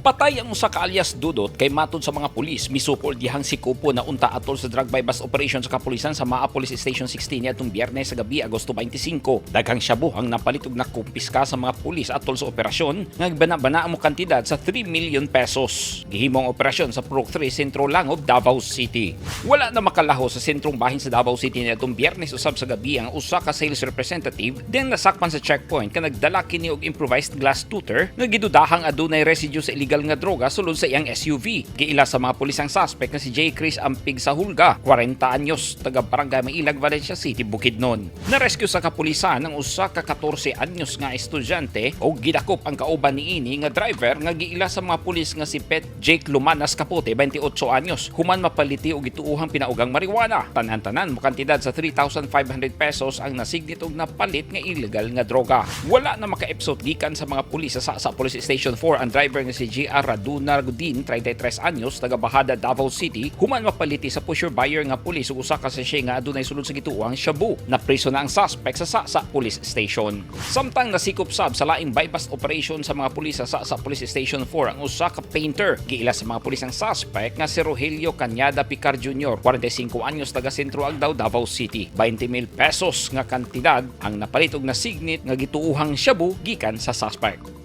Patay ang usa ka alias Dudot kay matud sa mga pulis misukol dihang sikupo na unta atol sa drug buy-bust operation sa kapulisan sa Maa Police Station 16 niadtong Biyernes sa gabi, Agosto 25. Daghang shabu ang napalit ug nakumpiska sa mga pulis atol sa operasyon nga bana-bana mo kantidad sa 3 million pesos. Gihimo ang operasyon sa Purok 3, Sentro Langob, Davao City. Wala na makalaho sa sentrong bahin sa Davao City niadtong Biyernes usab sa gabi ang usa ka sales representative din nasakpan sa checkpoint ka nagdala kini og improvised glass tooter nga gidudahang adunay residue sa illegal nga droga sulod sa iyang SUV. Giila sa mga pulis ang suspect nga si J. Chris Ampig sa Hulga, 40 anyos, taga Barangay Mailag, Valencia City, Bukidnon. Na-rescue sa kapulisan ang usa ka 14 anyos nga estudyante o gidakop ang kauban niini nga driver nga giila sa mga pulis nga si Pet Jake Lumanas Capote, 28 anyos, human mapaliti og gituohang pinaugang marijuana. Tanan-tanan mo kantidad sa 3,500 pesos ang nasignit og napalit nga illegal nga droga. Wala na makaepsot gikan sa mga pulis sa Sa Police Station 4 ang driver nga si G.R. Raduna Gudin, 33 anyos, taga Bahada, Davao City, human mapaliti sa pusher buyer nga pulis ug usa ka sachet nga adunay sulod sa gituohang shabu. Napriso na ang suspect sa Sa Police Station. Samtang nasikop sab sa laing buy-bust operation sa mga pulis sa Sa Police Station 4 ang usa ka painter. Giila sa mga pulis ang suspect nga si Rogelio Cañada Picar Jr., 45 anyos, taga Sentro Agdao, Davao City. 20 mil pesos nga kantidad ang napalit og nasignit nga gituohang shabu gikan sa suspect.